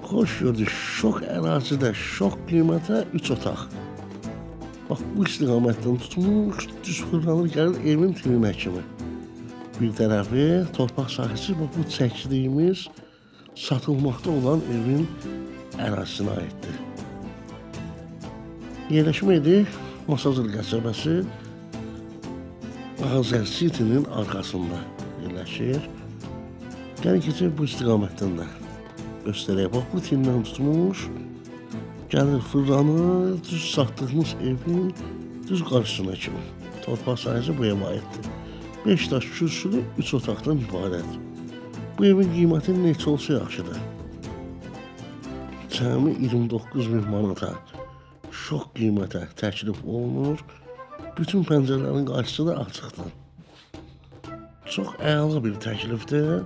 Xoş gördük. Şok ərazidə, şok qiymətə 3 otaq. Bax bu istiqamətdən tutmuş, düz fırlanır gəlir evin tilinə kimi. Bir tərəfi torpaq sahəsi, bax bu çəkdiyimiz satılmaqda olan evin ərazisinə aiddir. Yerləşmə yeri Masazır qəsəbəsi Azər City-nin arxasında yerləşir. Gəlin keçək bu istiqamətdən də göstərək. Bax bu tindən tutmuş, gəlir fırlanır, düz satdığımız evin düz qarşısına kimi. Torpaq sahəsi bu evə aiddir. 5 daş kürsülü 3 otaqdan ibarət. Bu evin qiyməti neçə olsa yaxşıdır. Cəmi 29 min manata şok qiymətə təklif olunur. Bütün pəncərələrin qarşısı da açıqdır. Çox əla bir təklifdir.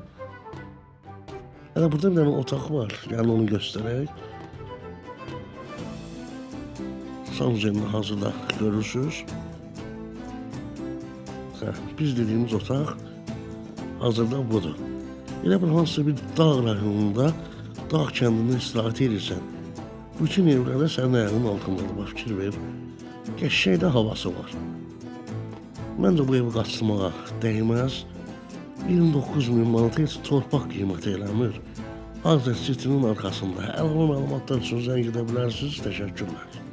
Hələ burada bir dənə otaq var. Yəni onu göstərək. Sanuzelini hazırda görürsünüz. Hə, biz dediyimiz otaq hazırda budur. Elə bir hansısa bir dağ rayonunda, dağ kəndində istirahət edirsən. Bütün evlərdə sənin ayağının altındadır, bax fikir ver. Qəşəng də havası var. Məncə bu evi qaçırmağa dəyməz. 29 min manata heç torpaq qiyməti eləmir. Azər City-nin arxasında. Əlavə məlumatlar üçün zəng edə bilərsiniz. Təşəkkürlər.